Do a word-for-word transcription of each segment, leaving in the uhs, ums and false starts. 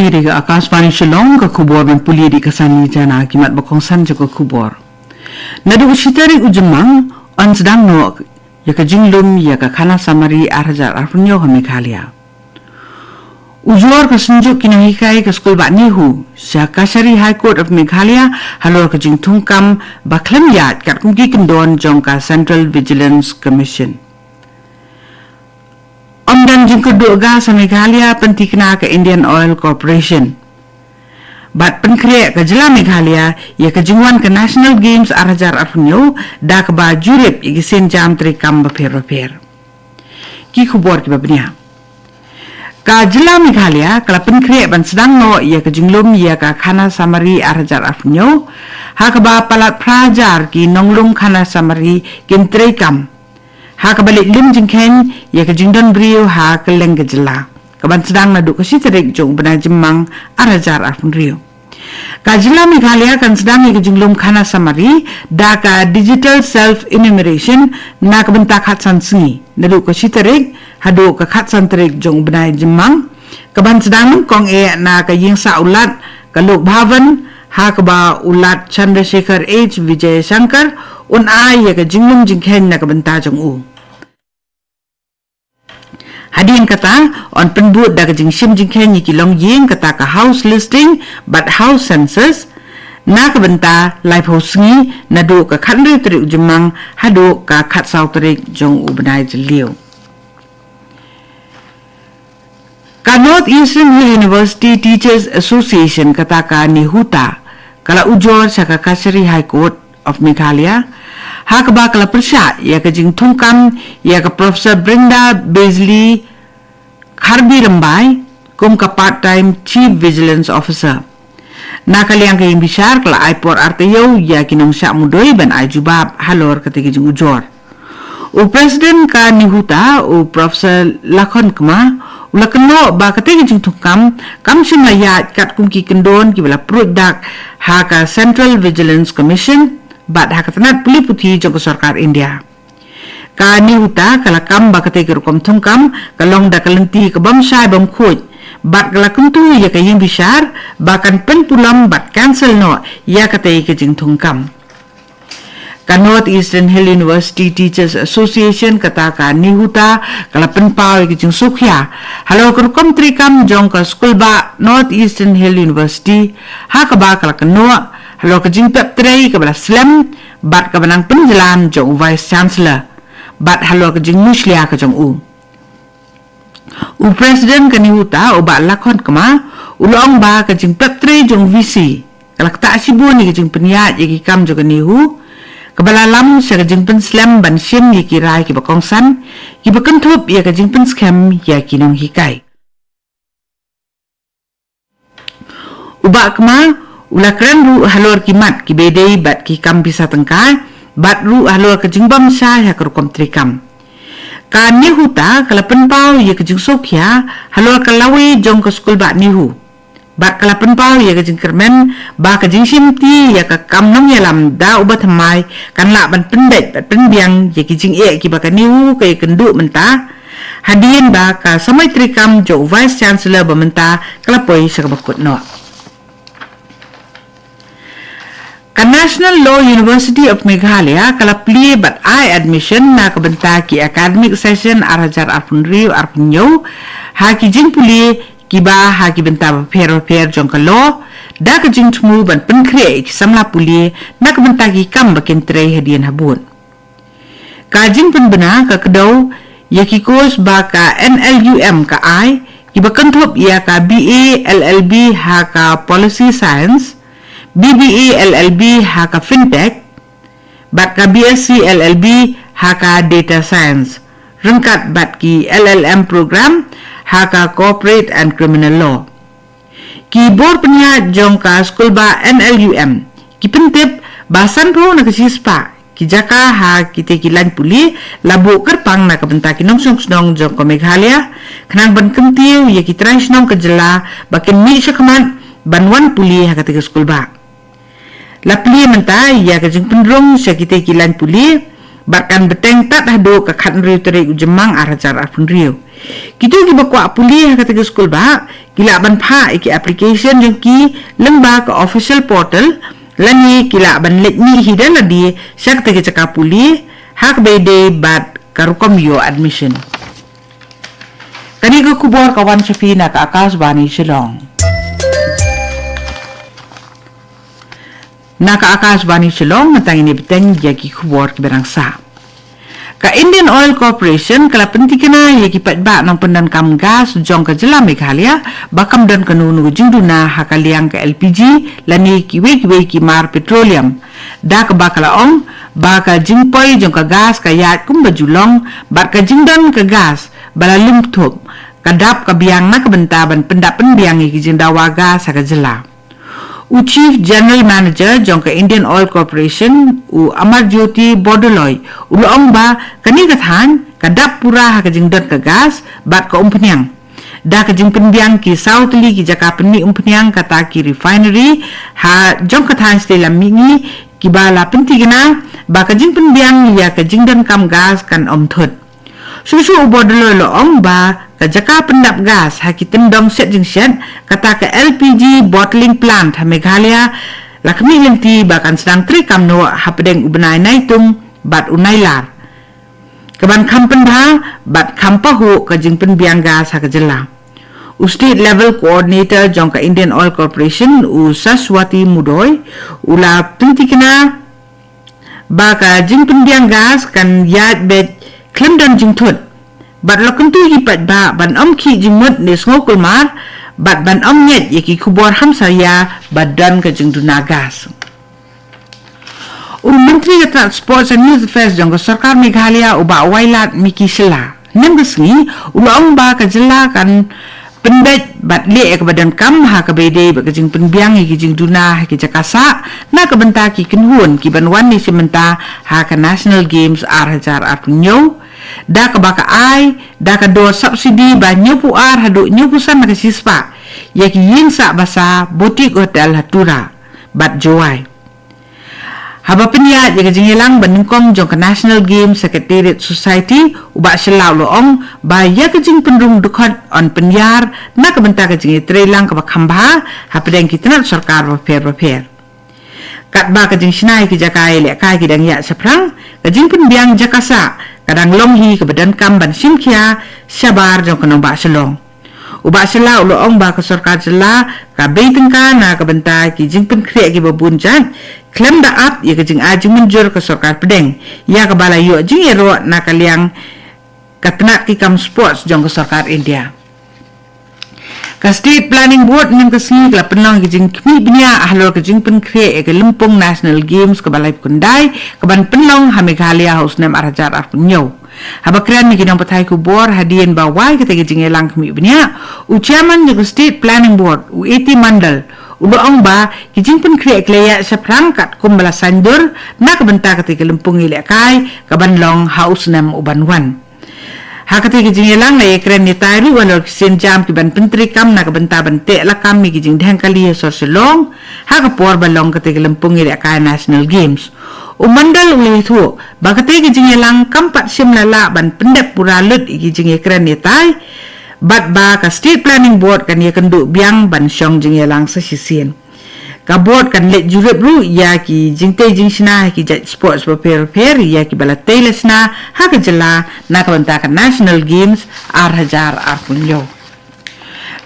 Ïa ka Akashvani Shillong, ka khubor ban pule da ka Sani Jana. Ki mat ba kongsan jong ka khubor. Naduh shi tarik u Jymmang yn sdang noh ïa ka jinglum ïa ka khana samari ar hajar arphew hynñiew ha Meghalaya. Ujor ka synjuk ki nonghikai ka skul bah NEHU sha Kachari High Court of Meghalaya halor ka jingthungkam ba khlem ïaid katkum ki kyndon jong ka Central Vigilance Commission. Ym don jingkyrduh gas ha Meghalaya, pynthikna ka Indian Oil Corporation. Bad pynkhreh ka jylla Meghalaya ïa ka jingwan ka National Games ar hajar arphew hynñiew da kaba jurip ïa ki sienjam treikam bapher bapher. Ki khubor kiba bniah. Ka jylla Meghalaya ka la pynkhreh ban sdang noh ïa ka jinglum ïa ka khana samari ar hajar arphew hynñiew, ha kaba palat phra hajar ki nonglum khana samari kin treikam, ha kaba leit lim jingkheiñ ïa ka jingdon briew ha kylleng ka jylla, kaban sdang naduh ka shi tarik jong u bnai Jymmang ar hajar arphew hynriew. Ka jylla Meghalaya kan sdang ïa ka jinglum khana samari da ka digital self enumeration na ka bynta khatsan sngi, naduh ka shi tarik haduh ka khatsan tarik jong u bnai Jymmang, kaban sdang nyngkong eh na ka ïingsah u Lat ka Lok Bhavan, ha kaba u Lat Chandrasekhar H Vijayashankar un ai ïa ka jinglum jingkheiñ na ka bynta jong u. Hadien kata, yn pynbud da ka jingshim jingkheiñ ïa ki longïing kata ka house listing bad house census na ka bynta laiphew sngi, naduh ka khathynriew tarik u Jymmang haduh ka khatsaw tarik jong u bnai Jylliew. Ka North Eastern Hill University Teachers Association, kata ka NEHUTA, ka la ujor sha ka Kachari High Court of Meghalaya, ha kaba ka la pyrshah ïa ka jingthungkam ïa ka Professor Brinda Beasley Kharbi Rymbai kum ka part-time Chief Vigilance Officer. Na ka liang ka ïingbishar ka la ai por ar taïew ïa ki nongshah mudui ban ai jubab halor kata ka jingujor. U President ka NEHUTA, u Professor Lakhon Kma, u la kynnoh ba kata ka jingthungkam kam shym la ïaid katkum ki kyndon kiba la pruid dak ha ka Central Vigilance Commission bad ha ka tnat pule puthi jong ka sorkar India. Ka NEHUTA ka la kam ba kata ka rukom thungkam ka long da ka lynti ka bym shai bym khuid, bad ka la kyntu ïa ka ïingbishar ba kan pynpulom bad cancel noh ïa kata ka jingthungkam. Ka North Eastern Hill University Teachers Association, kata ka NEHUTA, ka la pynpaw ïa ka jingsngewkhia halor ka rukom treikam jong ka skul bah North Eastern Hill University, ha kaba ka la kynnoh halor ka jingpep trei kaba la slem bad kaba nang pynjlan jong u Vice Chancellor, bad halor ka jingmushlia ka jong u. U President ka NEHUTA, u Bah Lakhon Kma, u la ong ba ka jingpep trei jong u VC ka la ktah shibun ïa ka jingpynïaid ïa ki kam jong ka NEHU, kaba la lam sha ka jingpynslem ban shim ïa ki rai kiba kongsan kiba kynthup ïa ka jingpynskhem ïa ki nonghikai. U Bah Kma u la kren ruh halor ki mat kiba ïadei bad ki kam pisa tyngka, bad ruh halor ka jingbymshai ha ka rukom treikam. Ka NEHUTA ka la pynpaw ïa ka jingsngewkhia halor ka lawei jong ka skul bah NEHU, bad ka la pynpaw ïa ka jingkyrmen ba ka jingshimti ïa ka kam nongïalam da uba thymmai kan lah ban pynbeit bad pynbiang ïa ki jingeh kiba ka NEHU ka ïakynduh mynta, hadien ba ka samoi treikam jong u Vice Chancellor ba mynta ka la poi sha kaba kut noh. Ka National Law University of Meghalaya ka la plie bad ai admission na ka bynta ki academic session ar hajar arphew hynriew arphew hynñiew ha ki jingpule kiba ha ki bynta bapher bapher jong ka law, da ka jingthmu ban pynkhreh ïa ki samla pule na ka bynta ki kam ba kin trei hadien habud. Ka jingpynbna ka kdew ïa ki course ba ka NLUM ka ai, kiba kynthup ïa ka BA LLB ha ka Policy Science, BBA LLB ha ka Fintech, bad ka BSc LLB ha ka Data Science, ryngkat bad ki LLM program ha ka Corporate and Criminal Law. Ki bor pynïaid jong ka skul bah NLUM ki pyntip ba sanphew na ka shispah ki jaka ha kitei ki lain pule la buh kyrpang na ka bynta ki nongshong shnong jong ka Meghalaya, khnang ban kyntiew ïa ki trai shnong ka jylla ba kin mih shakhmat ban wan pule ha katei ka skul bah. La plie mynta ïa ka jingpynrung sha kitei ki lain pule Bad kan bteng tad haduh ka khathynriew tarik u Jymmang ar hajar arphew hynriew. Kito kiba kwah pule ha kata ka skul bah, ki lah ban phah ïa ki application jong ki lyngba ka official portal, lane ki lah ban leit mih hi da lade sha kata ka jaka pule, ha kaba ïadei bad ka rukom ïoh admission. Kane ka khubor ka wan sha phi na ka Akashvani Shillong. Na ka Akashvani Shillong, mynta ngin ïa bteng ïa ki khubor kiba dang sah. Ka Indian Oil Corporation ka la pyntikna ïa ki paidbah nongpyndonkam gas jong ka jylla Meghalaya ba kam don kano kano ka jingduna ha ka liang ka L P G lane kiwei kiwei ki mar petroleum. Da kaba ka la ong ba ka jingpoi jong ka gas ka ïaid kumba ju long, bad ka jingdon ka gas ba la lum thup ka dap ka biang na ka bynta ban pyndap pynbiang ïa ki jingdawa gas ha ka jylla. U Chief General Manager jong ka Indian Oil Corporation, u Amarjyoti Bordoloi, u la ong ba kane ka thaiñ ka dap pura ha ka jingdon ka gas bad ka umphniang. Da ka jingpynbiang ki saw tylli ki jaka pynmih umphniang, kata ki refinery ha jong ka thaiñ Sleilam Mihngi, kiba la pyntikna ba ka jingpynbiang ïa ka jingdonkam gas kan ym thut. Shuh shuh u Bordoloi u la ong ba ka jaka pyndap gas ha ki tyndong shet jingshet, kata ka L P G bottling plant ha Meghalaya, la khmih lynti ba kan sdang treikam noh hapdeng u bnai Naitung bad u Nailar, kaban kham pynbha bad kham pahuh ka jingpynbiang gas ha ka jylla. U State Level Coordinator jong ka Indian Oil Corporation, u Saswati Mudoi, u la pyntikna ba ka jingpynbiang gas kan ïaid beit khlem don jingthut, bad la kyntu ïa ki paidbah ban ym khih jingmut ne sngew kulmar, bad ban ym ngeit ïa ki khubor hamsaria ba don ka jingduna gas. U Myntri ka tnat Sports and Youth Affairs jong ka Sorkar Meghalaya, u Bah Wailadmiki Shylla, hynne ka sngi u la ong ba ka jylla kan pynbeit bad leh ïa kaba donkam ha kaba ïadei bad ka jingpynbiang ïa ki jingduna ha ki jaka sah na ka bynta ki kynhun kiban wan ne shi mynta ha ka National Games ar hajar arphew hynñiew, da kaba ka ai da ka dor subsidy ba hynñiewphew ar haduh hynñiewphew san na ka shispah ïa ki ïing sah basa, boutique hotel ha Tura bad Jowai. Haba pynïaid ïa ka jingïalang ba nyngkong jong ka National Games Secretariat Society, u Bah Shylla u la ong ba ïa ka jingpynrung dkhot yn pynïar na ka bynta ka jingïatreilang kaba kham bha hapdeng ki tnat sorkar bapher bapher. Katba ka jingshna ïa ki jaka ïalehkai ki dang ïaid shaphrang, ka jingpynbiang jaka sah ka dang long hi kaba donkam ban shim khia shabar jong ka nongbah Shillong. U Bah Shylla u la ong ba ka sorkar jylla ka bei tyngka na ka bynta ki jingpynkhreh kiba bun jait, khlem da ap ïa ka jingai jingmynjur ka sorkar pdeng, ïa kaba la ïoh jingïaroh na ka liang ka tnat ki kam sports jong ka sorkar India. Ka State Planning Board hynne ka sngi ka la pynlong ïa ka jingkhmih bniah halor ka jingpynkhreh ïa ka lympung National Games kaba laiphew khyndai, kaban pynlong ha Meghalaya ha u snem ar hajar arphew hynñiew. Haba kren ïa ki nongpathai khubor hadien ba wai kata ka jingïalang khmih bniah, u Chairman jong ka State Planning Board, u A T Mondal, u la ong ba ki jingpynkhreh ki la ïaid shaphrang katkum ba la saiñdur na ka bynta kata ka lympung ïalehkai kaban long ha u snem uban wan. Ha kata ka jingïalang la ïakren ïatai ruh halor ki sienjam kiban pyntreikam na ka bynta ban teh lakam ïa ki jingdheng kali ha sor Shillong ha ka por ba long kata ka lympung ïalehkai National Games. U Mondal u la ïathuh ba kata ka jingïalang kam pat shym la lah ban pyndep pura lut ïa ki jingïakren ïatai, bad ba ka State Planning Board kan ïakynduh biang ban shong jingïalang sa shisien. Ka board kan leit jurip ruh ïa ki jingtei jingshna ha ki jait sports bapher bapher ïa kiba la tei la shna ha ka jylla na ka bynta ka National Games ar hajar arphew hynñiew.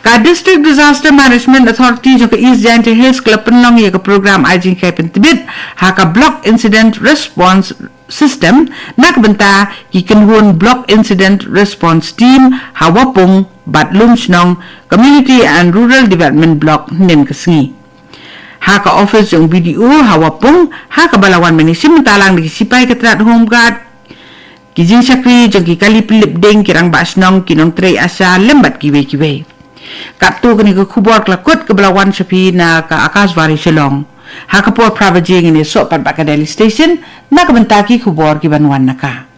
Ka District Disaster Management Authority jong ka East Jaintia Hills ka la pynlong ïa ka program ai jinghikai pyntbit ha ka Block Incident Response System na ka bynta ki kynhun Block Incident Response Team ha Wapung bad Lumshnong Community and Rural Development Block hynne ka sngi. Ha ka office jong B D O ha Wapung, ha kaba la wan mynne shi mynta lang da ki sipai ka tnat Home Guard, ki jingshakri jong ki kali pynlip ding, ki rangbah shnong, ki nongtrei ASHA lem bad kiwei kiwei. Katto kane ka khubor ka la kut kaba la wan sha phi na ka Akashvani Shillong. Ha ka por phra baje ngin ïasoh pat bad ka Delhi Station na ka bynta ki khubor kiban wan na ka.